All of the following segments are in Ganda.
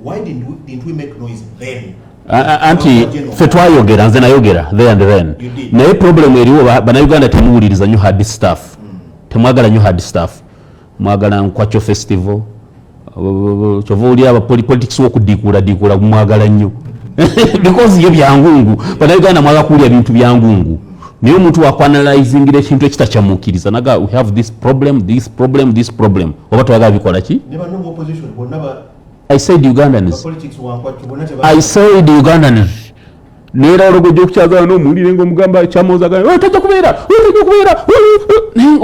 Why didn't we make noise then? Anti ffe twayogera, nze nayogera there and then. You did. Naye problem eriwo, Bannayuganda temuwuliriza nnyo hard stuff, temwagala nnyo hard stuff, mwagala nkwakyo festival. Kyova oli aba politics wokudiikuula diikuula mwagala nnyo because ye byangungu. Bannayuganda mwagala kuwulira bintu byangungu, naye omuntu wakuanalyzingira ekintu ekitakyamuukiriza naga we have this problem, this problem, this problem, oba twagala bikola ki? Ne banno mu opposition bonna ba I said ba Ugandans. Politics wankwakyo bonna teba. I said Ugandans. Neera olugojja okukyagala n'omuwulire ngaomugamba kyamoza gamba, "Oh, tajja kubeera, oh, tajja kubeera, oh, oh." Naye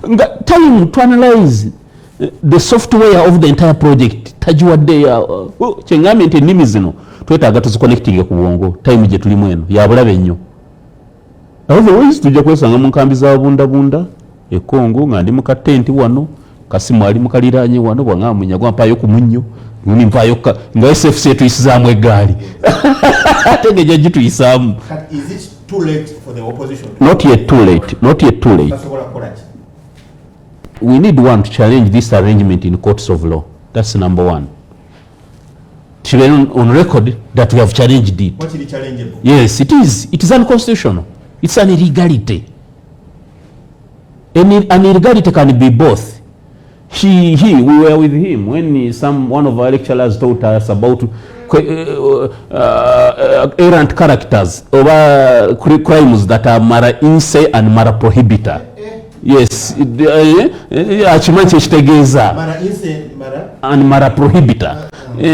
nga time to analyze the software of the entire project tagiwadde. Oh, kyeŋŋambye nti ennimi zino twetaaga tuziconnectinge ku bwongo. Time gye tulimu eno yabulabe nnyo, otherwise tujja kwesanga mu nkambi za bundabunda e Congo nga ndi mu katenti wano, Kasimu ali mu kaliraanye wano, bwangamba Munyagwa mpaayo ku munnyo, gundi mpaayo nga SFC etuyisizaamu eggaali ate nga ejja gituyisaamu. Kati is it too late for the opposition to Not yet too late, not yet too late. Basobola kukola ki? We need one to challenge this arrangement in courts of law. That's number one. Kibeere on record that we have challenged it. Wakiri challengeable? Yes, it is. It is unconstitutional. It's an illegality. An illegality can be both. We were with him when one of our lecturers taught us about errant characters over crimes that are mala in se and mala prohibita. Yes, akimanyi kyekitegeeza. Mala in se, mala And mala prohibita.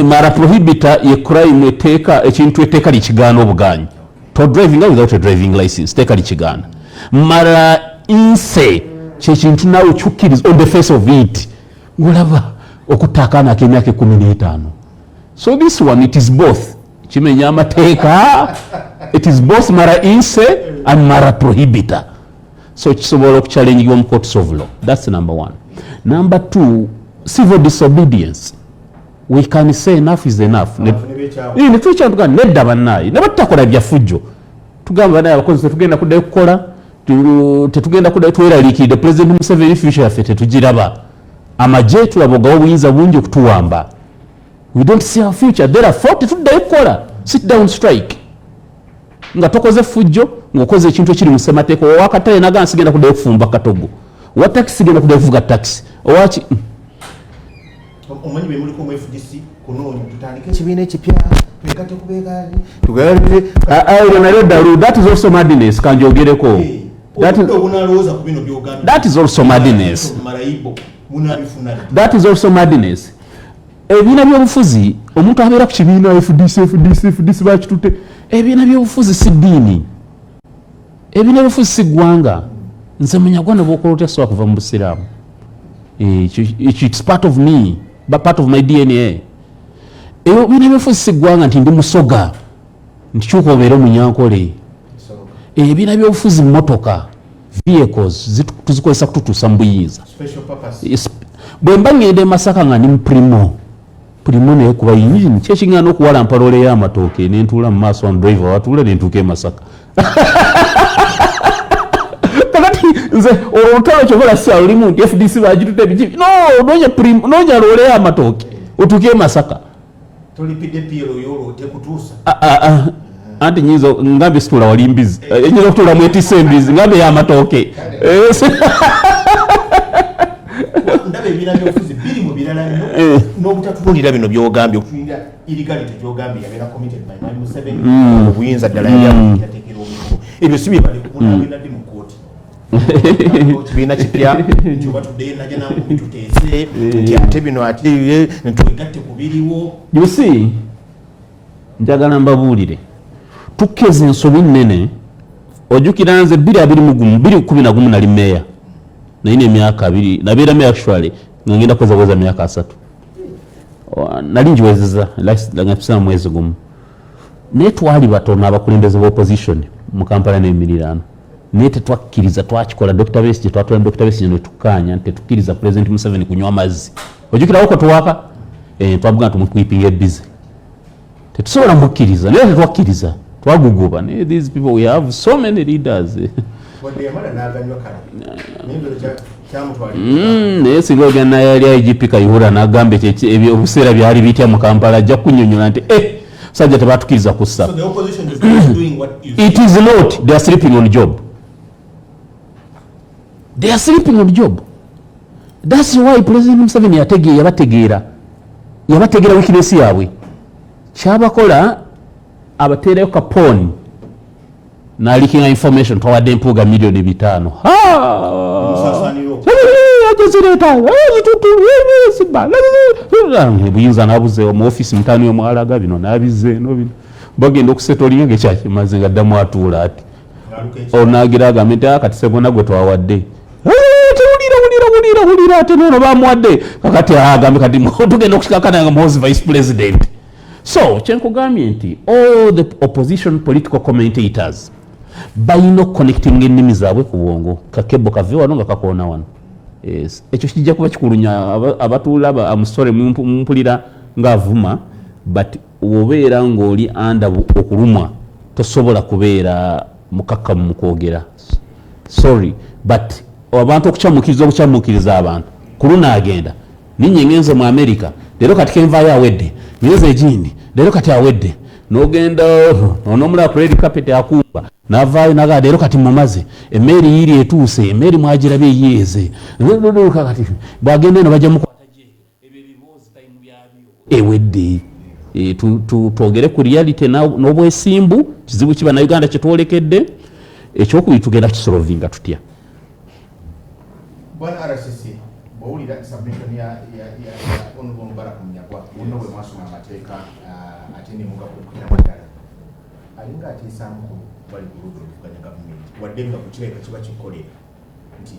Mala prohibita ye crime eteeka ekintu etteeka likigaana obugaanyi. To driving without a driving license, teeka likigaana. Mala in se kyekintu naawe kyukkiriza on the face of it, ngolaba okutta akaana ak'emyaka 15. So this one, it is both, kimenya amateeka. It is both mala in se and mala prohibita. So kisobola okuchallengibwa mu courts of law. That's number one. Number two, civil disobedience. We can say enough is enough. Abantu ne beekyawa. Eh, ne twekyatuga nedda bannaaye ne batutakola byafujjo, tugamba bannaaye abakozi tetugenda kuddayo kukola, tetugenda kuddayo, tweraliikiridde President Museveni, future yaffe tetugiraba, amagye tulaba ogawa obuyinza bungi okutuwamba, we don't see our future, therefore tetuddayo kukola. Sit down strike nga tokoze fujjo, ng'okoze ekintu ekiri mu ssemateeka. Owakatale naga nsigenda kuddayo kufumba katogo, owa takisi sigenda kuddayo kuvuga takisi, owaki. Omanyi be muliko mu FDC kunoonya tutandike ekibiina ekipya, twegatte kubeegaali tugalire. Eryo nalyo ddalu. That is also madness, kanjogereko. Obudde obunalowooza ku bino byogambye. That is also madness. Marayibo munabifuna ddi? That is also madness. Ebibiina byobufuzi, omuntu abeera ku kibiina FDC, FDC, FDC bakitute. Ebibiina byobufuzi si ddiini, ebibiina byobufuzi si ggwanga. Nze Munyagwa ne bwokola otya sobola kuva mu busiraamu. It's part of me, but part of my DNA. Ebibiina byobufuzi si ggwanga nti ndi Musoga nti kyuka obeere Omunyankole. Ebibiina byobufuzi motoka, vehicles tuzikozesa kututuusa mu buyinza. Special purpose. Yes. Bwe mba ngenda e Masaka nga ndi mu Premio, Premio naye kuba yingini kyekiŋŋana okuwalampa loole y'amatooke nentuula mu maaso wano, driver watuula, nentuuka e Masaka. Kakati nze olwo olutalo kyokola si lulimu nti FDC bagitutte biki. No, noonya Premio, noonya loole y'amatooke otuuke e Masaka. Tolipidde PLO yolwo tekutuusa. Ah, ah, ah. Anti nyinza ngambye situula wali mbizi. Nyinza okutuula mwetisse embizi, ngambye y'amatooke. Ndaba ebibiina byobufuzi biri mu birala nnyo n'obutatunuulira bino byogambye, okutunuulira illegality gyogambye yabeera committed by Mwami Museveni. Obuyinza ddala yali abuteekera omukolo, ebyo si bye bali munagenda ddi mu kkooti? Kibiina kipya nti oba tuddeyo najja nankumi tuteese nti ate bino ate twegatte ku biriwo. You see, njagala mbabuulire, tukkeza ensobi nnene. Ojjukira nze 2021, 2011 nali meeya, nalina emyaka 20, nabeera meeya actually nga ngenda kuweza myaka 30. Nali ngiwezeza nga mpisana mwezi gumu, naye twali batono abakulembeze ba opposition mu Kampala n'emiriraano, naye tetwakkiriza. Twakikola Dr Besigye, twatula ne Dr Besigye netukkaanya nti tetukkiriza President Museveni kunywa amazzi. Ojjukirawo ko tuwaka, twavuga tumukeepinga busy, tetusobola mukkiriza, naye tetwakkiriza, twaguguba. Naye these people, we have so many leaders. Wadde yamala n'aganywa kale, naye ndowooza Naye singa ogenda yali IGP Kayihura n'agamba obuseera byali bitya mu Kampala, ajja kunyonyola nti sajja tebatukiriza kussa. It is not, they are sleeping on job, they are sleeping on job. That's why President Museveni yabategeera, yabategeera weakness yaabwe. Kyabakola, abateerayo kaponi naleakinga information, twawadde Mpuuga 5 million. Ajezireeta buyinza nabuze mu ofisi mutaano yomwalaga bino nabize no bino bagenda okusetolinga ngekyakimaze nga ddamu atuula ati onagira agambe nti kati sebona gwe twawadde tewulira wulira wulira wulira ate nono bamuwadde kakati agambe kati tugenda okusikakana nga Muhoozi vice president. So kyenkugambye nti all the opposition political commentators balina okuconnectinga ennimi zaabwe ku bwongo, kakebo kave wano nga kakoona wano. Yes. Ekyo kijja kuba kikulunya abatuula amusore mumpulira ng'avuma, but wobeera ng'oli anda okulumwa tosobola kubeera mukakkamu mu kwogera. Sorry, but abantu okukyamukiriza okukyamukiriza abantu kuluna agenda ninye ngenze mu America leero kati kenvaayo awedde, ngenze egindi leero kati awedde, nogenda onomulaba ku red carpet akumba navaayo nagaa leero kati mumaze emmeeri yiiri etuuse, emmeeri mwagirabye yeeze kati bwagenda eno bajja mukwata ewedde. Twogere ku reality n'obwesimbu. Kizibu ki Bannayuganda kyetwolekedde? Ekyokubiri, tugenda kisolvinga tutya? Bwana RCC, bwowulira submission ya Honorable Mubarak Munyagwa, muno bwe mwasoma amateeka ate ne mugakuukiramu ddala, alinga ateesaamu ku bali ku ludda oluvuganya gavumenti, wadde nga kukirabika kiba kikolera nti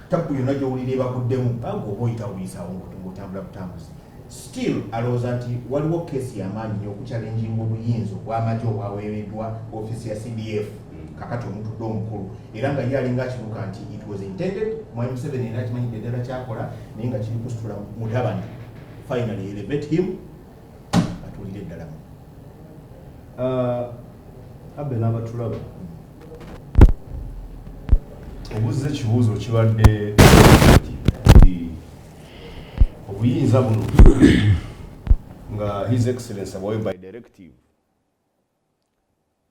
tabbu yonna gy'owulira ebaguddemu panga oba oyitawo buyisaawo ng'otambula butambuzi, still alowooza nti waliwo keesi y'amaanyi nnyo okuchallenginga obuyinza obw'amagye obwaweereddwa ofiisi ya CDF kakati omutudde omukulu, era nga ye alinga akibuka nti it was intended. Mwami Museveni era akimanyidde ddala kyakola, naye nga kiri kusitula mutabani, finally elevate him atuulire eddala mu Abe n'abatulaba, obuuza ekibuuzo kibadde nti obuyinza buno nga His Excellence abawe by directive,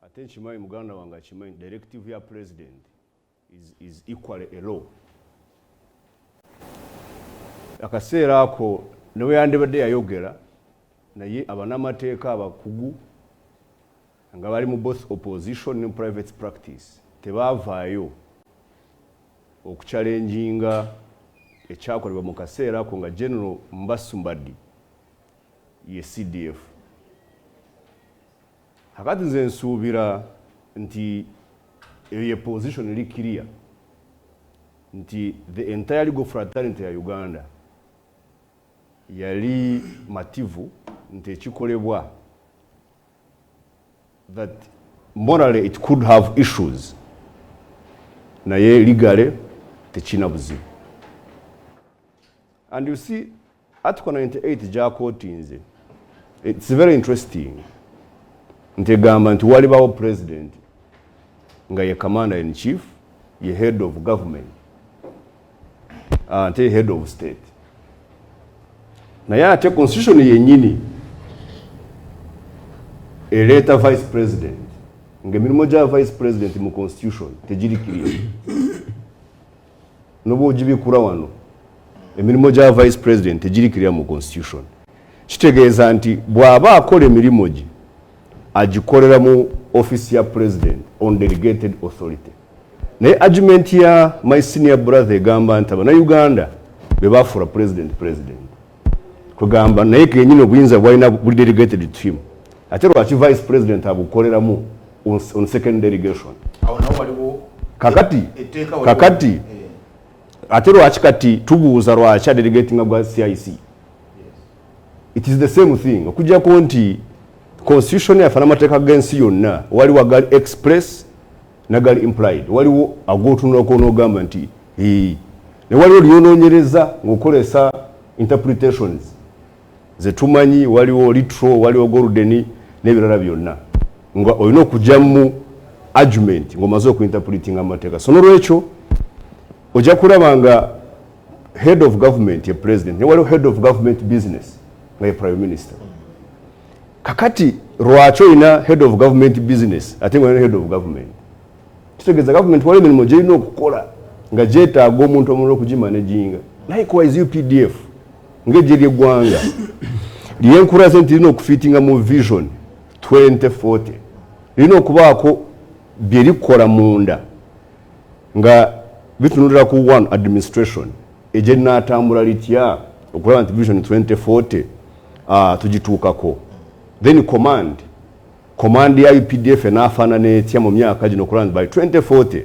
ate nkimanyi muganda wange akimanyi, directive ya president is equally a law. Akaseera ako newe yandibadde yayogera naye abanamateeka abakugu nga bali mu both opposition ne private practice tebaavaayo okuchallenginga ekyakolebwa mu kaseera ako nga General Mbasu Mbadi ye CDF. Kakati nze nsuubira nti eyo ye position eri clear nti the entire legal fraternity ya Uganda yali mativu nti ekikolebwa, that morally it could have issues, naye legally tekina buzibu. And you see, Article 98 gyaquotinze, it's very interesting nti egamba nti walibawo president nga ye commander in chief, ye head of government, ate ye head of state, naye ate constitution yennyini ereeta vice president, ng'emirimu gya vice president mu constitution tegiri clear. Noba ogibikula wano, emirimu gya vice president tegiri clear mu constitution. Kitegeeza nti bw'aba akola emirimu gye agikolera mu office ya president on delegated authority. Naye argument ya my senior brother egamba nti Abannayuganda be bafuula president president, kugamba naye kenyini obuyinza bwalina buli delegated to him, ate lwaki vice president abukoleramu on second delegation? Awo nawo waliwo Kakati etteeka waliwo- kakati ate lwaki kati tubuuza lwaki adelegatinga gwa CIC? It is the same thing, okujjako nti constitution yaffe n'amateeka g'ensi yonna waliwo agali express nagali implied. Waliwo agotunulako n'ogamba nti "Ee." Ne waliwo lyonoonyereza ng'okozesa interpretations zetumanyi, waliwo literal, waliwo golden n'ebirala byonna, nga olina okujja mu argument ng'omaze okuinterpretinga amateeka. So nolwekyo ojja kulaba nga Head of government ye president, ne waliwo head of government business nga ye prime minister. Kakati lwaki olina head of government business ate nga olina head of government? Kitegeeza government waliwo emirimu gyerina okukola nga gyetaaga omuntu omulala okugimanaginga. Likewise UPDF ng'eggye ly'eggwanga lyenkulaze nti lirina okufiitinga mu Vision 2040, lirina okubaako bye likola munda nga bitunulira ku one administration egyenaatambula litya okulaba nti Vision 2040 tugituukako. Then command ya UPDF enaafaanana etya mu myaka gino okulaba nti by 2040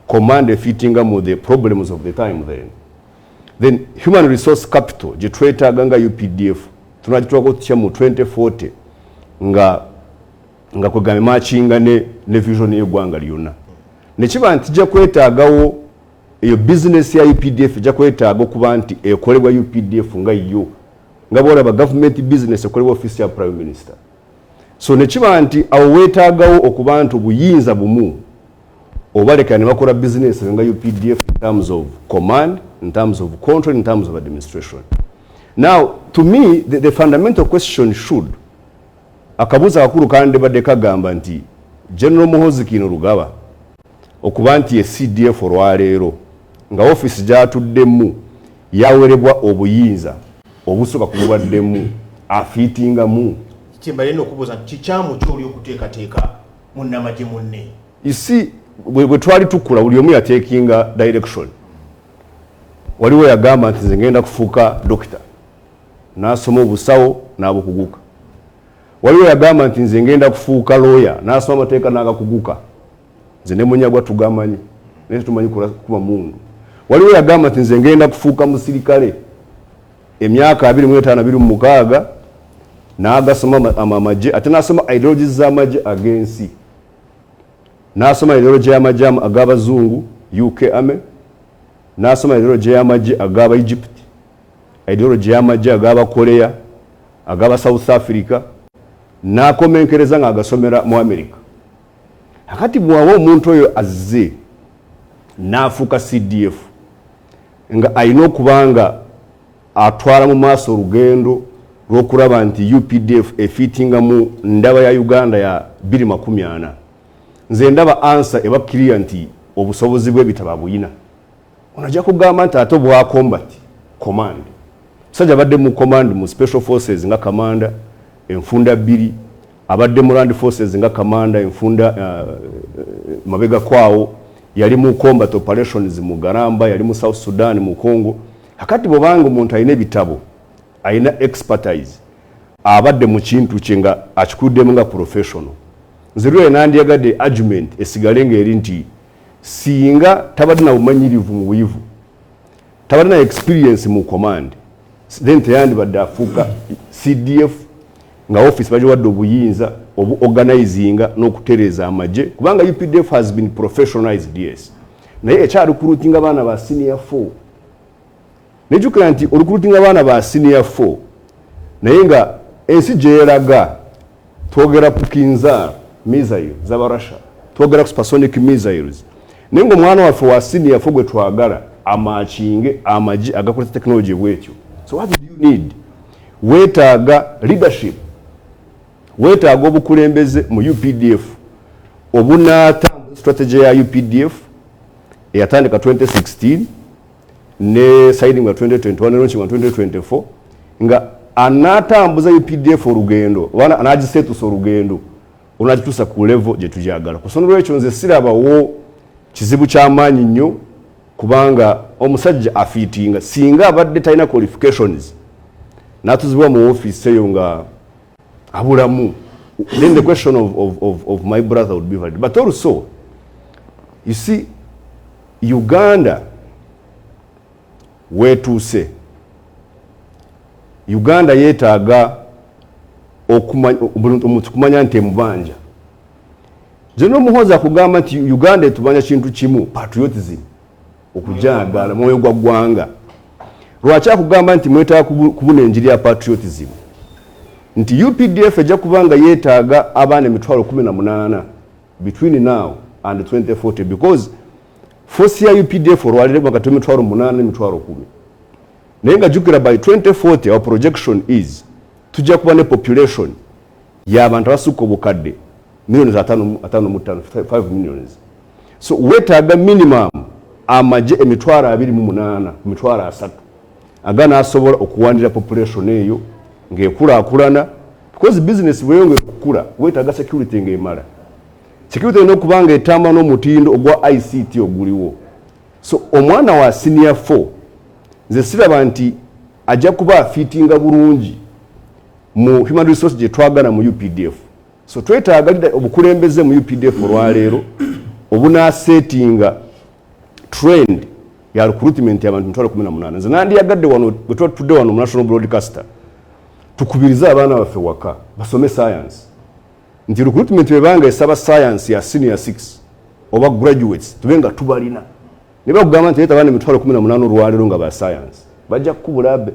command efitinga mu the problems of the time? Then human resource capital gye twetaaga nga UPDF tunagitwako tutya mu 2040 nga kwegamba makinga ne vision y'eggwanga lyonna? Nekiba nti tijja kwetaagawo eyo business ya UPDF ejja kwetaaga okuba nti ekolebwa UPDF nga yo, nga bwolaba government business ekolebwa office ya prime minister. So nekiba nti awo weetaagawo okuba nti obuyinza bumu obaleka ne bakola business nga UPDF in terms of command, in terms of control, in terms of administration. Now, to me, the fundamental question should, akabuuzo akakulu kandibadde kagamba nti General Muhozi Kainerugaba okuba nti ye CDF olwaleero nga ofiisi gyatuddemu yawerebwa obuyinza obusooka kububaddemu afiitingamu. Kyembalina okubuuza nti kikyamu kyoli okuteekateeka munnamagye munne? You see, bwe twali tukula, buli omu yateekinga direction. Waliwo yagamba nti nze ngenda kufuuka dokita, n'asoma obusawo n'abukuguka. Waliwo yagamba nti nze ngenda kufuuka lawyer, n'asoma amateeka n'agakuguka. Nze ne Munyagwa tugamanyi, naye tumanyi kuba mundu. Waliwo yagamba nti nze ngenda kufuuka musirikale, emyaka 25, 26, n'agasoma amagye, ate n'asoma ideologies z'amagye ag'ensi, n'asoma ideology y'amagye ag'abazungu, UK Army, n'asoma ideology y'amagye ag'aba Egypt, ideology y'amagye ag'abakorea, ag'aba South Africa, n'akomenkereza ng'agasomera mu America. Akati bw'aba omuntu oyo azze n'afuuka CDF nga alina okuba nga atwala mu maaso olugendo lw'okulaba nti UPDF efiitinga mu ndaba ya Uganda ya 2040, nze ndaba answer eba clear nti obusobozi bw'ebitabo abuyina. Ono ajja kugamba nti ate obwa combat command, musajja abadde mu command mu special forces nga kamanda enfunda bbiri, abadde mu land forces nga kamanda enfunda mabega kwawo, yali mu combat operations mu Garamba, yali mu South Sudan, mu Congo. Akati bwobanga omuntu alina ebitabo, alina expertise, abadde mu kintu kye nga akikuddemu nga professional, nze lwe nandyagadde argument esigale ng'eri nti singa tabadde na bumanyirivu mu buyivu, tabadde na experience mu command, then teyandibadde afuuka CDF nga office bagiwadde obuyinza obu organizinga n'okutereeza amagye, kubanga UPDF has been professionalized, yes, naye ekyarecruitinga abaana ba senior 4. Nejjukira nti orecruitinga abaana ba senior 4, naye nga ensi gyeraga twogera ku Kinzhal missile z'Abarussia, twogera ku supersonic missiles, naye nga omwana waffe wa senior 4 gwe twagala amakinge amagye agakozesa technology bwetyo. So what do you need? Weetaaga leadership, weetaaga obukulembeze mu UPDF obunatambuza strategy ya UPDF eyatandika 2016 ne signing wa 2021 ne launching wa 2024, nga anaatambuza UPDF olugendo oba anagisetusa olugendo olunagituusa ku level gye tujagala. Ku nsonga lwekyo nze sirabawo kizibu kyamaanyi nnyo, kubanga omusajja afiitinga. Singa abadde talina qualifications n'atuzibwa mu ofiisi eyo nga abulamu, then the question of my brother would be valid. But also, you see, Uganda wetuuse, Uganda yeetaaga omuntu kumanya nti emubanja. General Muhoozi akugamba nti Uganda etubanja kintu kimu, patriotism, okujagala mwoyo gwa ggwanga. Lwaki akugamba nti mwetaaga kubuna enjiri ya patriotism? Nti UPDF ejja kuba nga yeetaaga abaana 180,000 between now and 2040, because force ya UPDF olwalire wakati w'emitwalo 8 n'emitwalo 10. Naye nga jjukira, by 2040 our projection is tujja kuba ne population y'abantu abasukka obukadde millions 55, 5 millions. So weetaaga minimum amagye 28,000, 30,000 aganaasobola okuwanirira population eyo ng'ekulaakulana, because business bweyongera okukula weetaaga security ng'emala. Security erina okuba nga etambula n'omutindo ogwa ICT oguliwo. So omwana wa senior 4 nze siraba nti ajja kuba afiitinga bulungi mu human resource gye twagala mu UPDF. So twetaaga obukulembeze mu UPDF olwaleero obunasetinga trend ya recruitment y'abantu 18,000. Nze nandiyagadde wano bwe tuba tutudde wano mu national broadcaster tukubirize abaana baffe waka basome science, nti recruitment bwebanga esaba science ya senior 6 oba graduates, tube nga tubalina. Ne bakugamba nti leeta abaana 18,000 olwaleero nga ba science, bajja kukubula be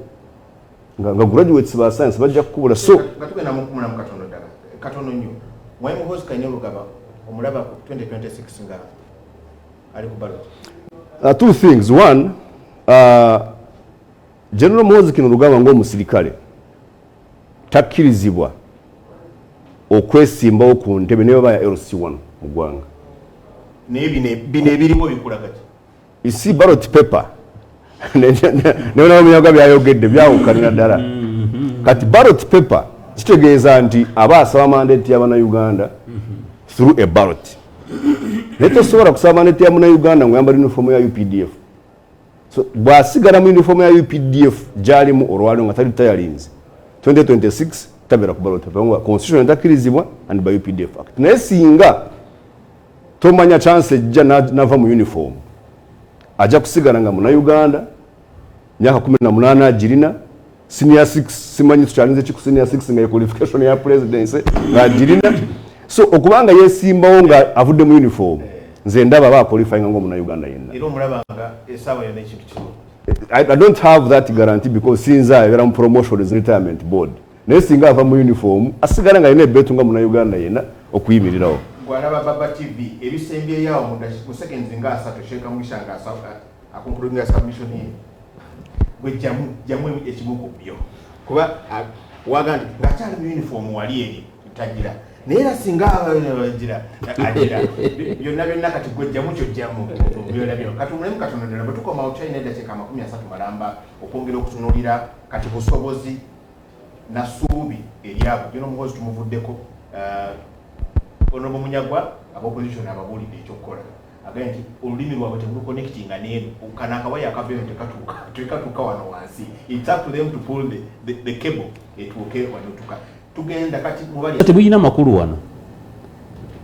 nga graduates ba science bajja kukubula. So nga tugenda mukumulamu katono ddala, katono nnyo, Mwami Muhoozi Kainerugaba omulaba ku 2026 nga ali ku ballot? Two things. One, General Muhoozi Kainerugaba ng'omusirikale takkirizibwa okwesimbawo ku ntebe ne baba ya LC1 mu ggwanga. Naye bino ebiriwo bikulaga ki? Isi ballot paper nenamunyaga byayogedde byawukanira ddala. Kati ballot paper kitegeeza nti aba asaba mandate y'abannayuganda through a ballot, naye tosobola kusaba mandate ya munnayuganda ng'oyambala uniform ya UPDF. So bw'asigala mu uniform ya UPDF gyalimu olwaliro nga tali tayalinze 2026, tabeera ku ballot paper nga constitution etakkirizibwa and by UPDF Act. Naye singa tomanya chance ejja nava mu uniform, ajja kusigala nga munnayuganda, myaka 18 agirina, senior 6, simanyi tukyalinze ki ku senior 6 nga ye qualification ya presidency ng'agirina. So okubanga yesimbawo nga avudde mu uniform, nze ndaba aba qualifying nga omunnayuganda yenna. Era omulaba nga essaawa yonna ekintu kino? I don't have that guarantee because sinza abeera mu Promotions Retirement Board, naye singa ava mu uniform asigala nga alina ebbeetu nga munnayuganda yenna okuyimirirawo. Gwalaba Baba TV, ebisembyeyo awo mu seconds nga 30, Sheikh Mugisha nga aconcludinga submission ye, gwe jjamu jjamu ekimu ku byo, kuba waga nti ng'akyali mu uniform wali eri tagira, naye era singa agira agira byonna byonna. Kati gwe jjamu kyojjamu byonna byonna. Kati omulemu katono ddala, bwe tukomawo kyalina eddakiika 30 malamba okwongera okutunuulira kati busobozi na ssuubi eryabo. Byona Omuhoozi tumuvuddeko. Honorable Munyagwa, abopposition ababuulidde ekyokukola, agambye nti olulimi lwabwe teluconnectinga neeno kano akawaya akava eno tekatuuka wano wansi. It's up to them to pull the cable etuuke wano tuka tugenda kati mubali. Tebulina makulu wano.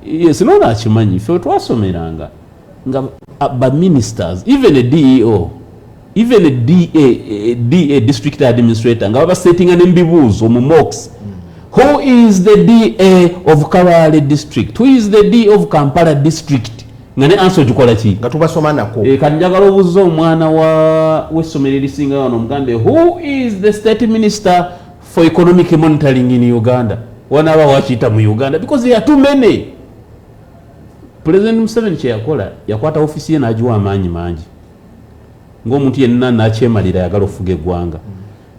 Yes, noona akimanyi, ffe twasomeranga nga ba ministers, even a DEO, even a DA, a DA, district administrator, nga babasetinga nembibuuzo mu mocks: who is the DA of Kabale District? Who is the DA of Kampala District? Nga ne answer ogikola ki? Nga tubasoma nako. Kati njagala obuuze omwana wa w'essomero erisinga wano, omugambe, "Who is the state minister for economic monitoring in Uganda?" Wanaaba wakiyita mu Uganda, because there are too many. President Museveni kyeyakola, yakwata ofiisi ye n'agiwa amaanyi mangi ng'omuntu yenna nakyemalira ayagala okufuga eggwanga,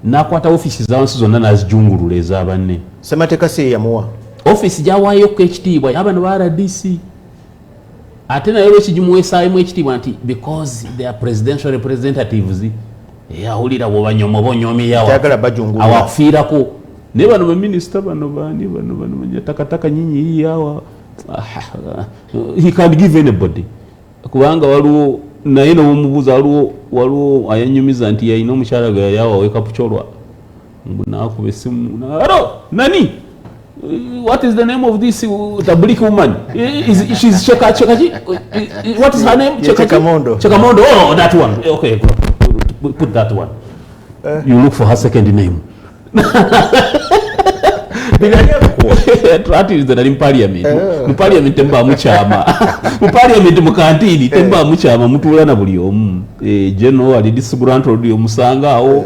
n'akwata ofiisi zawansi zonna n'azijungulula ez'abanne. Semateeka si ye yamuwa. Ofiisi gyawayoko ekitiibwa abano ba RDC, ate naye lwekigimuweesaamu ekitiibwa nti because they are presidential representatives, awulira bwobanyoma oba onyomyeyo. Tayagala bajungulula. Awakufiirako. Naye bano baminisita bano bani bano manya takataka nyinyi hii awa he can't give anybody, kubanga waliwo naye nomubuuza, waliwo ayanyumiza nti yalina omukyala gwe yali awawe Kapchorwa, mbu nakuba esimu, "Hello, nani? What is the name of this Tablik woman? She's Cheka Cheka what is her name?" Yeah, Chekamondo. Chekamondo. Oh, that one. Okay, put that one. You look for her second name. Bino abikuwa? Ati nze nali mu parliament. Mu parliament temubaamu kyama. Mu parliament mu kantiini temubaamu kyama, mutuula na buli omu. General ali disgruntled omusanga awo,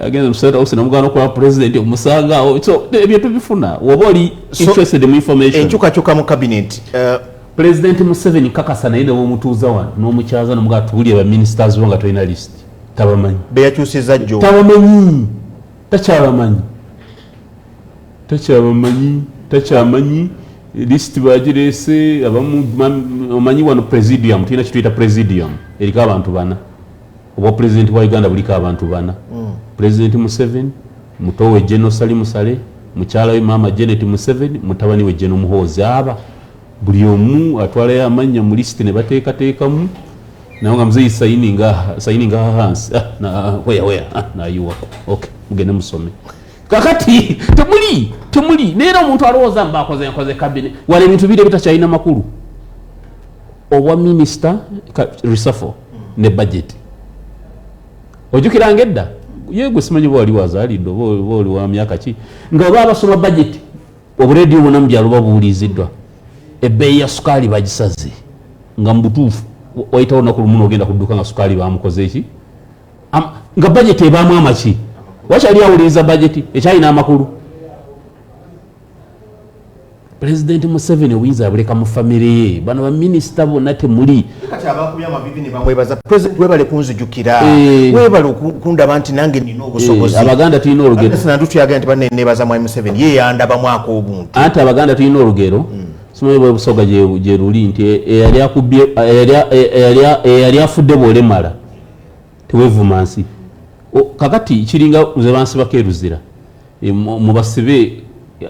agenze mu State House namugana okukola president omusanga awo. So ebyo tubifuna woba oli interested mu information. Enkyukakyuka mu cabinet President Museveni kakasa, naye newomutuuza wano n'omukyaza nomugamba tuwulire ba ministers bo nga tolina list. Tabamanyi. Beyakyusiza jjo. Tabamanyi, takyabamanyi, takyabamanyi, takyamanyi. List bagirese abamu. Omanyi wano presidium, tulina kituyita presidium, eriko abantu bana. Obwa pulezidenti bwa Uganda buliko abantu bana: Pulezidenti Museveni, muto we General Salim Saleh, mukyala we Maama Janet Museveni, mutabani we General Muhoozi. Aba buli omu atwalayo amannya mu lisiti ne bateekateekamu, naye nga muzeeyi sayininga hansi. Ah, weya weya, ah, nayiwako. Ok, mugende musome. Kakati temuli, temuli. Naye era omuntu alowooza mba akoze nkoze cabinet wala, ebintu biri ebitakyalina makulu, obwa minisita reshuffle ne budget. Ojjukiranga edda, yegwe simanyi oba wali wazaalidde oba oli wa myaka ki, nga oba basoma budget, oburediyo bwonna mu byalo babuwuliziddwa, ebbeeyi ya sukaali bagisaze, nga mu butuufu wayitawo olunaku lumu n'ogenda ku dduka nga sukaali bamukoze eki. Nga budget ebaamu amaki. Wakyali awuliriza budget ekyalina amakulu? Pulezidenti Museveni obuyinza abuleka mu famire ye. Bano baminisita bonna temuli. Kati abakubye amavivi ne bamwebaza, "President, webale kunzijukira, webale kundaba nti nange nina obusobozi." Abaganda tulina olugero. Nandu tuyagala nti banne nebaza Mwami Museveni, ye yandabamu ak'obuntu. Anti Abaganda tulina olugero, simanyi bwe Busoga gye luli, nti eyali afudde bw'olemala tewevuma nsi. Kakati kiringa nze bansibako eruzira. Mu basibe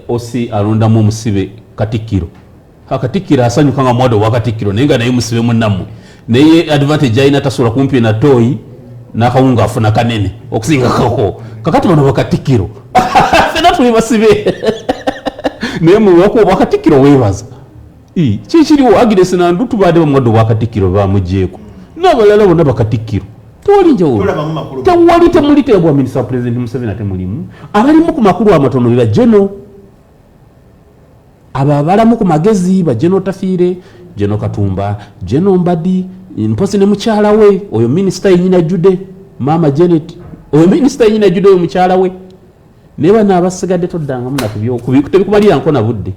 osi alondamu omusibe katikkiro. Katikkiro asanyuka nga muwadde obwa katikkiro, naye nga naye musibe munnammwe. Naye advantage alina, tasobola kumpi na toyi n'akawunga, afuna kanene okusinga kako. Kakati bano bakatikkiro, fena tuli basibe, naye muwaku obwakatikkiro weebaza. Kikiriwo Agnes Nandutu baadde bamuwadde obwakatikkiro, bamugyeko, n'abalala bonna bakatikkiro, tewali njawulo. Tolabamu makulu. Tewali, temuli tebwa minisita wa President Museveni, ate mulimu abalimu ku makulu amatono, be bajeno abo abalamu ku magezi, bajeno Tafiire, General Katumba, General Mbadi, mpozi ne mukyala we oyo minisita yenyini ajjudde, Maama Janet, oyo minisita yenyini ajjudde, oyo mukyala we. Naye bano abasigadde toddangamu nakubyo, tebikubalira nkona budde.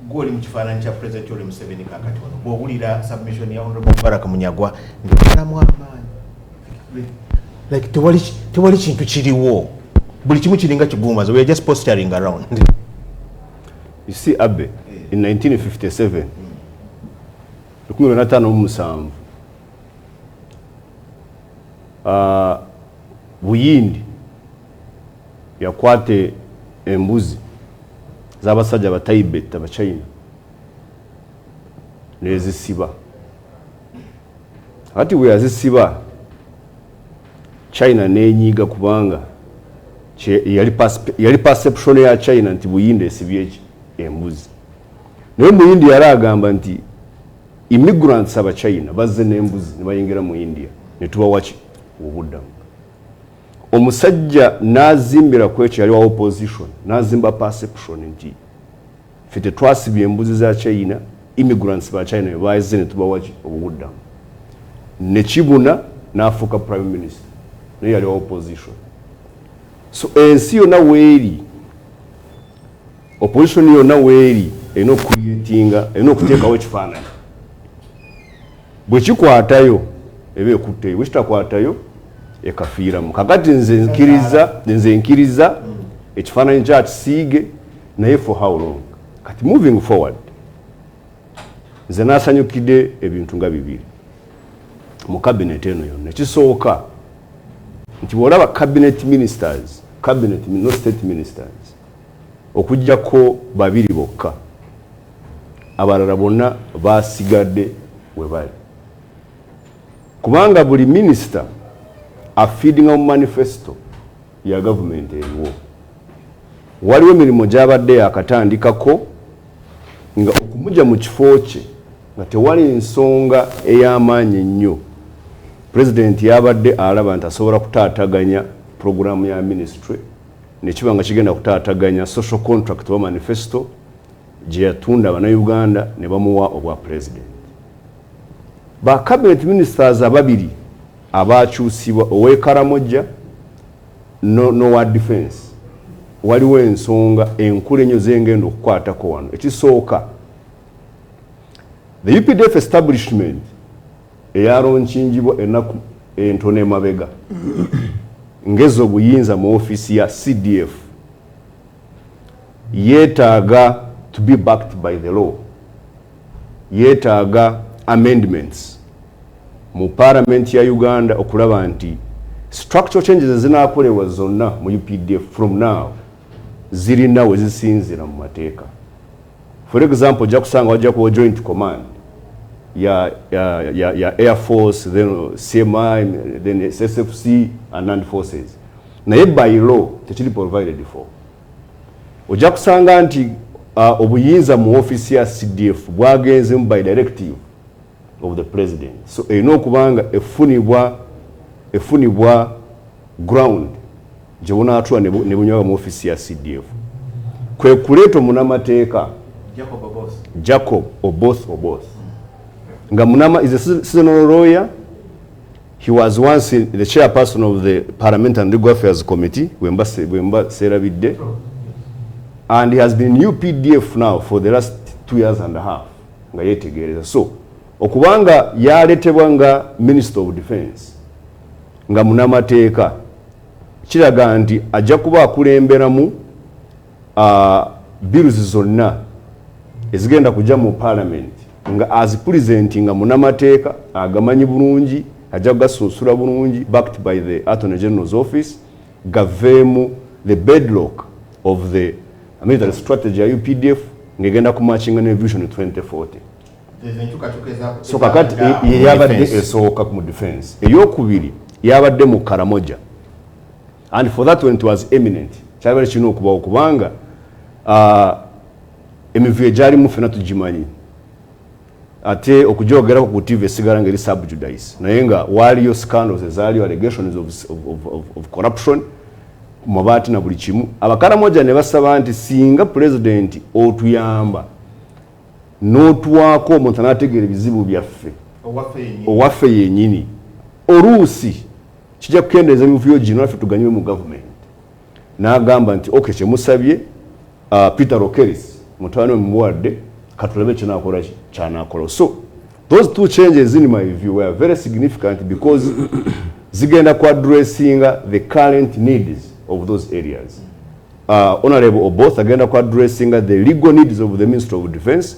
Gwoli mu kifaananyi kya President Yoweri Museveni kakati wano, bw'owulira submission ya Honorable Mubarak Munyagwa, ngekalamu amaanyi, like tewali kintu kiriwo, buli kimu kiringa kigumaza, we are just posturing around. You see, Abe, in 1957, 1957, Buyindi yakwata embuzi z'abasajja Abatibet, Abachina, nezisiba. Ati bwe yazisiba, China nenyiiga kubanga yali perception ya China nti Buyindi esibye eki embuzi. Naye Muyindi yali agamba nti immigrants Abachina bazze n'embuzi ne bayingira mu India, ne tubawaki obuddamu. Omusajja n'azimbira ku ekyo, yali wa opposition, n'azimba perception nti ffe tetwasibye embuzi za China, immigrants ba China bazze ne tubawaki obuddamu. Nekibuna n'afuuka prime minister, naye yali wa opposition. So ensi yonna weeri, opposition yonna weeri, erina okucreatinga, erina okuteekawo ekifaananyi. Bwe kikwatayo eba ekutteyo, bwe kitakwatayo ekafiiramu. Kakati nze nkiriza ekifaananyi kyakisiige, naye for how long? Kati moving forward, nze nasanyukidde ebintu nga bibiri mu cabinet eno yonna. Ekisooka nti bw'olaba cabinet ministers, cabinet, no state ministers, okugjako babiri bokka, abalala bonna basigadde we bali, kubanga buli minisita afeedinga mu manifesto ya gavumenti eriwo. Waliwo emirimu gyabadde yakatandikako nga okumugya mu kifo kye nga tewali nsonga ey'amaanyi ennyo, pulezidenti yabadde alaba nti asobola kutaataganya puroguramu ya ministry, nekiba nga kigenda kutaataganya social contract oba manifesto gye yatunda Abannayuganda ne bamuwa obwa pulezidenti. Ba cabinet ministers ababiri abakyusibwa, ow'e Karamoja n'owa defense, waliwo ensonga enkulu ennyo zengenda okukwatako wano. Ekisooka, the UPDF establishment Eyalaunchinjibwa ennaku entono emabega ngeza obuyinza mu ofiisi ya CDF yeetaaga to be backed by the law, yeetaaga amendments mu Parliament ya Uganda okulaba nti structural changes ezinakolebwa zonna mu UPDF from now zirina we zisinzira mu mateeka. For example, ojja kusanga wajja kuba joint command ya Air Force, then CMI, then SSFC and land forces, naye by law tekiri provided for. Ojja kusanga nti obuyinza mu office ya CDF bwagenzemu by directive of the president, so erina okuba nga efunibwa ground gye bunaatula ne bunywaba mu office ya CDF, kwe kuleeta omunamateeka Jacob Oboth. Jacob Oboth Oboth nga munama is a seasonal lawyer. He was once the chairperson of the Parliament and Legal Affairs Committee, bwemba seerabidde, and he has been in UPDF now for the last 2 years and a half nga yetegereza. So okubanga yaletebwa nga Minister of Defense nga munamateeka kiraga nti ajja kuba akulemberamu bills zonna ezigenda kujja mu Parliament nga azipresentinga nga munamateeka agamanyi bulungi, ajja kugasunsula bulungi, backed by the Attorney General's office, gaveemu the bedrock of the military strategy ya UPDF ng'egenda kumatchinga ne Vision 2040. Ezo enkyukakyuka So kakati ezabadde ye yabadde mu defense. Esooka mu defense. Eyokubiri yabadde mu Karamoja, and for that one it was eminent, kyabadde kirina okubawo kubanga emivuyo egyalimu ffena tugimanyi, ate okugyogerako ku TV esigala ngeri sub judice, naye nga waaliyo scandals ezaaliyo, allegations of corruption ku mabaati na buli kimu. Abakaramoja ne basaba nti singa Pulezidenti otuyamba n'otuwaako omuntu anaategeera ebizibu byaffe owaffe yennyini. Owaffe yennyini, oluusi kijja kukendeeza emivuyo gino naffe tuganywe mu gavumenti. N'agamba nti ok, kyemusabye, Peter Lokeris mutabani we mubuwadde, katulabe kyenakola ki kyanakola. So those two changes in my view were very significant because zigenda ku addressinga the current needs of those areas. Honorable Oboth agenda ku addressinga the legal needs of the Minister of Defense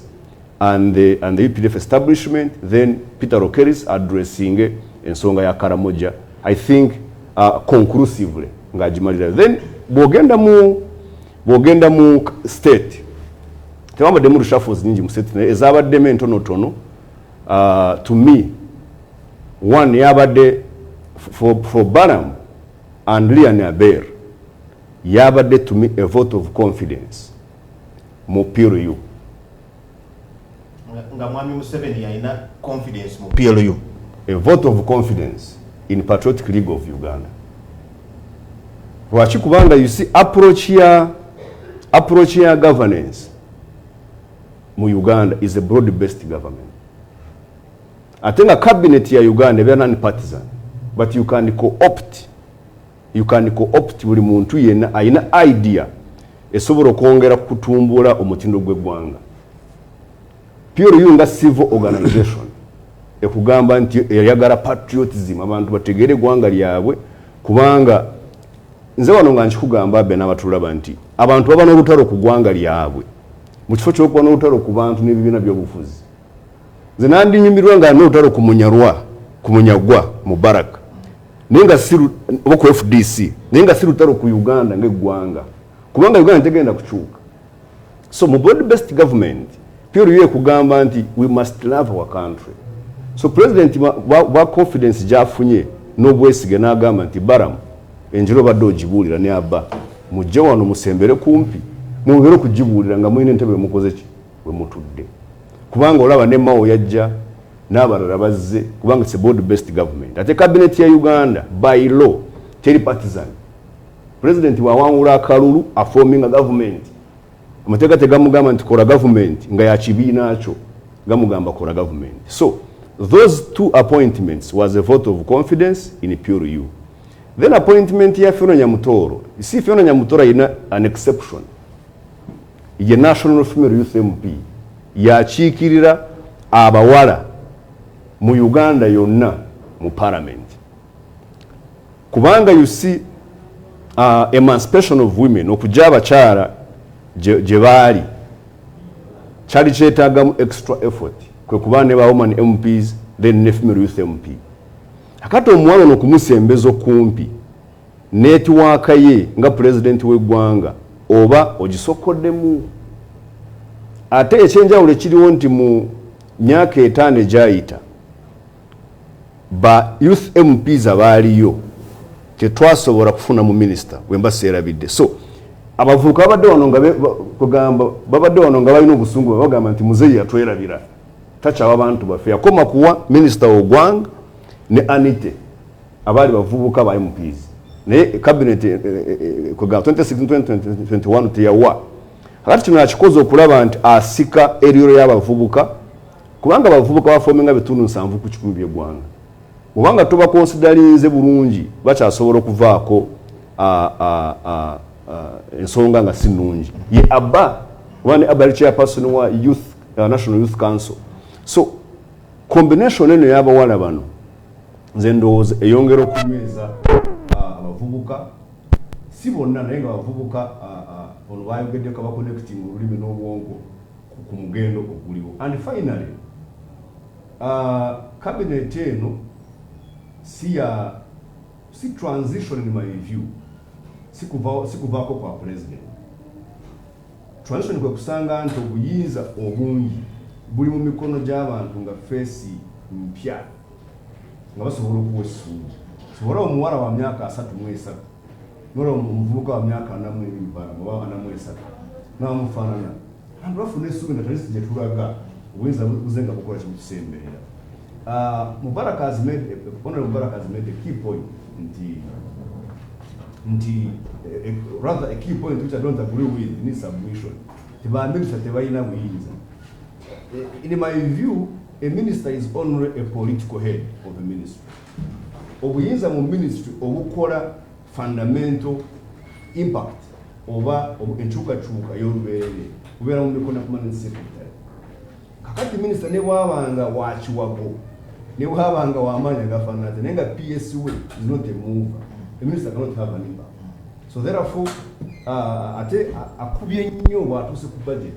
and the UPDF establishment, then Peter Lokeris addressing ensonga ya Karamoja, I think conclusively ng'agimalira. Then bw'ogenda mu state, tewabaddemu reshuffles nyingi mu state, naye ezabaddemu entonotono, to me one yabadde for Balaam and Lilian Aber, yabadde to me a vote of confidence mu PLU. Nga mwami Museveni yalina confidence mu PLU. A vote of confidence in Patriotic League of Uganda. Lwaki? Kubanga you see, approach ya governance mu Uganda is a broad based government, ate nga cabinet ya Uganda ebeera non partisan, but you can co-opt buli muntu yenna alina idea esobola okwongera kutumbula omutindo gw'eggwanga. PLU nga civil organization ekugamba nti eyagala patriotism, abantu bategeere eggwanga lyabwe, kubanga nze wano nga nkikugamba abe n'abatulaba nti abantu baba n'olutalo ku ggwanga lyabwe mu kifo ky'okuba n'olutalo ku bantu n'ebibiina by'obufuzi. Nze nandinyumirwa nga n'olutalo ku munyarwa, ku munyagwa Mubaraka, naye nga si oba ku FDC, naye nga si lutalo ku Uganda ng'eggwanga, kubanga Uganda tegenda kukyuka. So mu broad based government, PLU ekugamba nti we must love our country. So President bwa confidence gyafunye n'obwesige n'agamba nti Balaam, enjiri obadde ogibuulira, ne aba mujje wano musembere kumpi mwongere okugibuulira nga mulina entebe mukoze ki we mutudde, kubanga olaba ne Mao yajja n'abalala bazze, kubanga it's a broad based government. Ate cabinet ya Uganda by law teri partisan. President bwawangula akalulu aforminga government, amateeka tegamugamba nti kola government nga yakibiina kyo, gamugamba kola government. So those two appointments was a vote of confidence in PLU. Then appointment ya Fiona Nyamutoro. You see, Fiona Nyamutoro ayina an exception, ye National Female Youth MP, yakiikirira abawala Mu Uganda yonna mu parliament, kubanga you see, emancipation of women, okujja abakyala gye baali, kyali kyetaagamu extra effort, kwe kuba ne ba woman MPs, then ne female youth MP. Akati omuwala ono okumusembeza okumpi network ye nga pulezidenti w'eggwanga, oba ogisokoddemu. Ate ekyenjawulo ekiriwo nti mu myaka 5 egyayita, ba youth MPs abaaliyo tetwasobola kufuna mu minisita, bwemba seerabidde. So abavubuka babadde wano nga kugamba babadde wano nga balina obusungu, bagamba nti muzeeyi yatwerabira, takyawa bantu baffe, yakoma kuwa minisita Ogwang ne Anite abaali bavubuka ba MPs, naye cabinet kugamba 2016-2021 teyawa. Akati kino akikoze okulaba nti asika eriro y'abavubuka, kubanga abavubuka baforminga 70% by'eggwanga. Obanga tobaconsiderinze bulungi, bakyasobola okuvaako ensonga nga si nnungi. Ye abba oba ne abba yali chairperson wa youth, National Youth Council. So combination eno y'abawala bano, nze ndowooza eyongera okunyweza abavubuka, si bonna, naye nga abavubuka ono bayogeddeko abaconnecting olulimi n'obwongo ku mugendo oguliwo. And finally, cabinet eno si ya si transition in my view, si kuvaako kwa president. Transition kwe kusanga nti obuyinza obungi buli mu mikono gy'abantu nga face mpya, nga basobola okuwa essuubi. Sobola omuwala wa myaka 33 nola omuvubuka wa myaka 42 oba 43 namufaanana, abantu bafuna essuubi nga talisi gye tulaga obuyinza buze nga bukola kimutusemberera. Mubarak has made, Honorable Mubarak has made a key point nti rather a key point which I don't agree with in his submission. Ba minister tebalina buyinza. In my view, a minister is only a political head of a ministry. Obuyinza mu ministry obukola fundamental impact oba enkyukakyuka y'olubeerere bubeera mu mikono ya permanent secretary. Kakati minisita ne bwabanga wa kiwago, ne bwabanga wamaanyi agafaanana, naye nga PS we is not a mover, the minister cannot have an impact. So therefore, ate akubye nnyo bw'atuuse ku budget.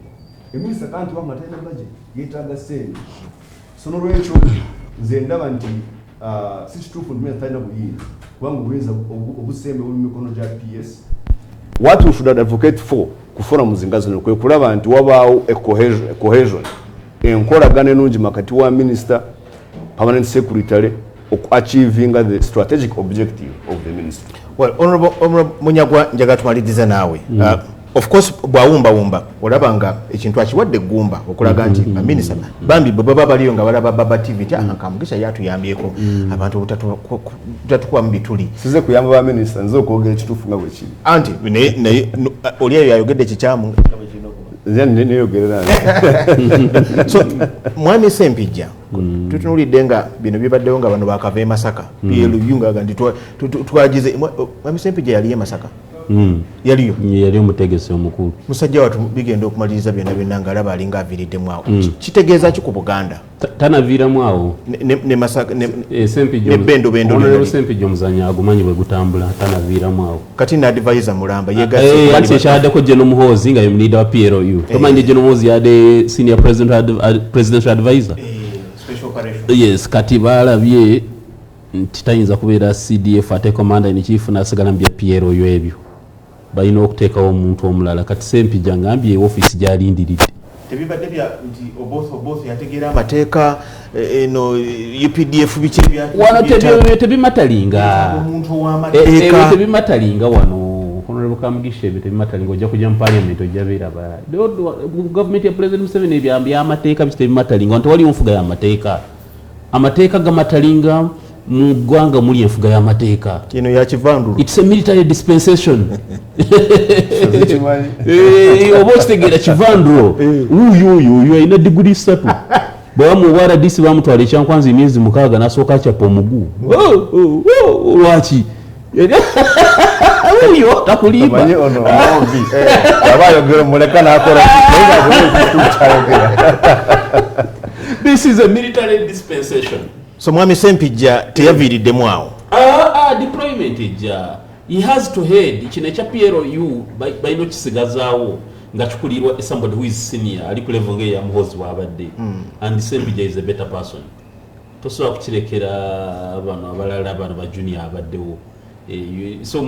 Eminisita kanti wanga talina budget, yeetaaga ssente. So nolwekyo nze ndaba nti si kituufu nti minisita talina buyinza, kubanga obuyinza obusembe buli mu mikono gya PS. What we should advocate for ku forums nga zino kwe kulaba nti wabaawo a cohesion, enkolagana ennungi makati wa minister, permanent secretary, okuachievinga the strategic objective of the ministry. Well, Honorable Munyagwa, njagala tumalirize naawe. Of course, bwawumbawumba olaba nga ekintu akiwadde eggumba okulaga nti baminisita bambi bwe baba baliyo nga balaba Baba TV nti mm. Kamugisha yatuyambyeko abantu obutatukubamu bituli. Size kuyamba ba minisita, nze okwogera ekituufu nga bwe kiri. Anti naye oli eyo yayogedde ekikyamu. Nze neyogerera. So mwami Sempijja, tutunulidde nga bino bibaddewo nga bano bakava e Masaka, PLU nga nti twagize. Mwami Sempijja yaliyo e Masaka? Yaliyo. Yali omutegesi omukulu. Musajja watu bigenda okumaliriza byonna byonna nga alaba alinga aviiriddemu awo. Kitegeeza ki ku Buganda? Tanaviiramu awo. Ne Masaka Eh, Sempijja ne bendo bendo. Honorable lyonna. Sempijja omuzanyo agumanyi bwe gutambula, tanaviiramu awo. Kati ne advisor mulamba Eh, anti ekyaddeko General Muhoozi nga ye leader wa PLU. Tomanyi General Muhoozi yadde senior presidential advisor. Yes, kati balabye nti tayinza kubeera CDF ate commander in chief n'asigala mu bya PLU ebyo. Balina okuteekawo omuntu omulala. Kati Sempijja ngambye ofiisi gy'alindiridde. Tebibadde bya nti Oboth yategeera amateeka, eno UPDF biki Wano tebimatalinga. Omuntu Ebyo ow'amateeka. Tebimatalinga wano. Honorable Kamugisha, ebyo tebimatalinga. Ojja kujja mu parliament ojja beeraba. Gavumenti ya President Museveni, ebyo byamateeka biki tebimatalinga wano. Tewaliwo nfuga y'amateeka. Amateeka gamatalinga mu ggwanga muli enfuga y'amateeka. Eno yakivandulu. It's a military dispensation. Kimanyi. Eh, oba okitegeera, kivanduro wuuyo oyo oyo alina diguli 3, bwebamuwa RDC bamutwala ekyankwanzi emyezi 6 nasooka akyapa omugu. Oh, lwaki oyo takulimba? Omanyi ono ombi aba ayogera, muleka nakola, naye nga kyayogera. This is a military dispensation. So mwami Sempijja teyaviiriddemu awo? Ah, ah, deployment ejja. He has to head kino ekya PLU, balina okisigazaawo nga kikulirwa somebody who is senior, ali ku level ng'eya Muhozi wabadde, and Sempijja is a better person. Tosobola kukirekera bano abalala, bano ba junior abaddewo. So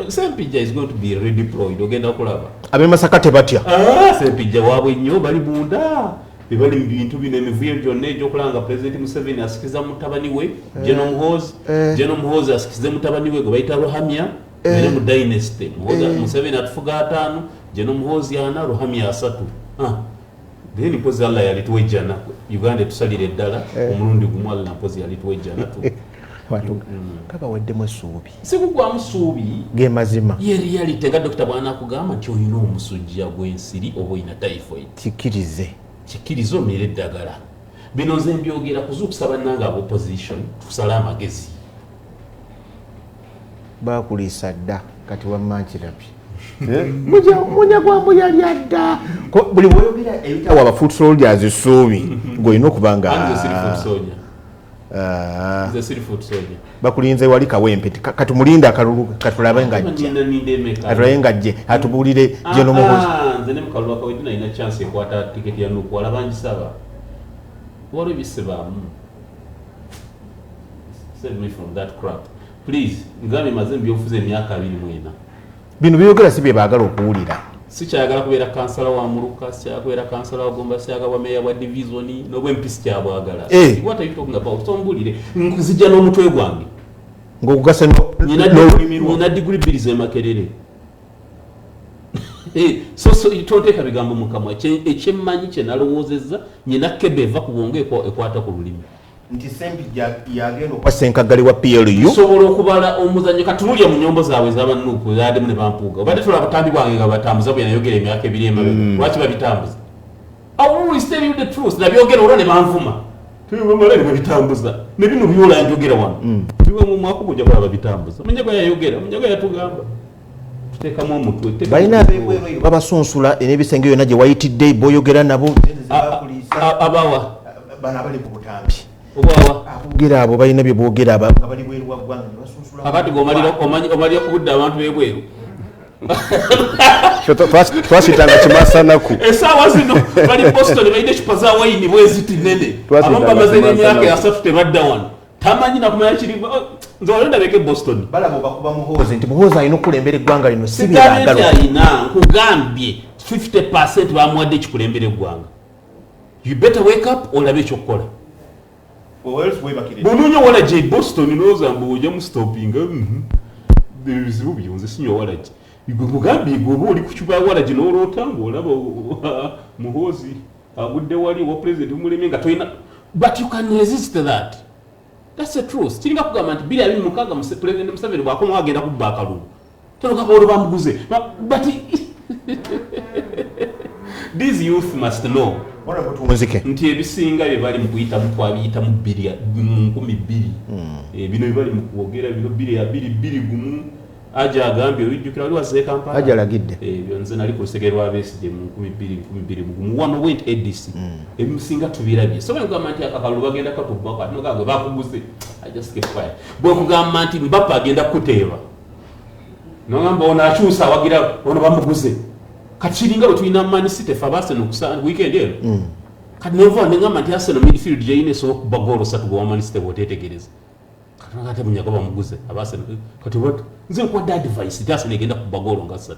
Sempijja is going to be redeployed, ogenda kulaba. Ab'e Masaka tebatya? Ah, Sempijja waabwe nnyo, bali munda, bebali mu bintu bino, emivuyo gyonna egyokulaba nga President Museveni asikiza mutabani we General Muhoozi. General Muhoozi asikize mutabani we gwe bayita Ruhamya, bere mu dynasty. Museveni atufuga 50, General Muhoozi 40, Ruhamya 30. Ah. Then mpozi Allah yalituwa ejjana, Uganda etusalira eddala omulundi gumu. Allah mpozi yalituwa ejjana tu. Abantu kabaweddemu essuubi. Sikugwamu ssuubi. Ge mazima. Ye reality, nga dokita bw'anaakugamba nti olina omusujja gw'ensiri oba olina typhoid, Kikirize. Kikirize, omire eddagala. Bino nze mbyogera kuzuukusa bannange aba opposition, tusale amagezi. Bakuliisa dda, kati wamma nkirabye munyagwambu yalya dda. Buli bwoyogera ebitawa aba foot soldiers essuubi, ng'olina okuba nga Anze siri foot soldier. Ah, Nze siri foot soldier. Bakulinze wali Kawempe. Katumulinda akalulu, katulabe nga ajja. Ninda, ninda emeka? Katulabe nga ajje atubuulire General Muhoozi. Ah, nze ne mukalulu akawedde nalina chance ekwata tiketi ya NUP, walaba ngisaba, waliwo ebisibaamu. Save me from that crap, please. Ngambye maze mubyobufuzi emyaka 24. Bino byogera si bye baagala okuwulira. Sikyayagala kubeera kansala wa muluka, sikyayagala kubeera kansala wa gomba, sikyayagala bwa meeya bwa divizoni n'obwemp, sikyabwagala. What are you talking about? Sombulire, nzijja n'omutwe gwange. Ng'okugasa n'olulimi lwo. Nina diguri bbiri z'emakerere. So tonteeka bigambo mu kamwa. Ekyemmanyi kye nalowoozezza, nyina kebe eva ku bwongo ekwata ku lulimi. Nti Sempijja yagenda okuba ssenkaggale wa PLU. Nsobola okubala omuzannyo. Katunulya mu nyombo zaabwe ez'abanuupu zaddemu ne bampuuga. Obadde tulaba butambi bwange nga batambuza bwe nayogera emyaka 2 emabega. Lwaki babitambuza? I will always tell you the truth. Nabyogera olwo ne banvuma, tebamala ne babitambuza. Ne bino byola njogera wano biwe mu mwaka gujja kulaba babitambuza. Munyago yayogera, Munyago yatugamba tuteekamu omutwe. Balina ab'ebweru eyo babasunsula n'ebisenge yonna gye wayitidde, boyogera nabo. Abawa? Bano abali ku butambi. Obawa? Aboogera abo balina bye boogera, nga bali bweru wa ggwanga ne basunsula. Kakati omalira ku budde abantu b'ebweru. Twasitanga kimasanaku. Esaawa zino bali Boston, balina ecupa za wayini bweziti nene. Twasitanga Abamu bamaze n'emyaka kimasanaku. 30 tebadda wano, tamanyi nakumanya kiri. Oh, nze wali ndabeko e Boston. Balaba obakuba Muhoozi nti Muhoozi alina okukulembera eggwanga lino, si Sigambye nti byebaagala. alina, nkugambye 50 bamuwadde ekikulembera eggwanga. You better wake up, olabe ekyokukola. Bwonoonya walagi e Boston, lowooza mbu ojja mustopinga ebizibu byo. Nze sinywa walagi. Gwe mugambye, gwe oba oli ku cupa ya walagi n'oloota ng'olaba Muhoozi agudde wali owa president mulemye nga tolina, but you can resist that. That's the truth. Kiringa kugamba nti 2026 President Museveni bw'akomawo agenda kubba akalulu, tolokaba olwo bamuguze. But these youth must know Tunzike. nti ebisinga bye bali mu kuyitamu twabiyitamu mu 2000. Bino bye bali mu kwogera bino 2021, aja agambye obijjukira wali wazze Kampala. Aja alagidde. Ebyo nze nali ku lusegere lwa Besigye mu 2021 wano went ADC. Ebimusinga tubirabye. So bwe nkugamba nti akakalulu bagenda katubbako, ate nogamba bakuguze, I just keep quiet. Bwe nkugamba nti Mbappe agenda kukuteeba, nogamba ono akyusa awagira ono bamuguze. Kati kiringa bwe tulina Man City fe aba Arsenal kusa weekend eno. Kati nenva nengamba nti Arsenal midfield gyeyina esobola okuba goolo 3 gwe wa Man City bw'oteetegereza. Kati ate Munyago bamuguze aba Arsenal. Kati what, nze nkuwadde advice nti Arsenal egenda kuba goolo nga 3.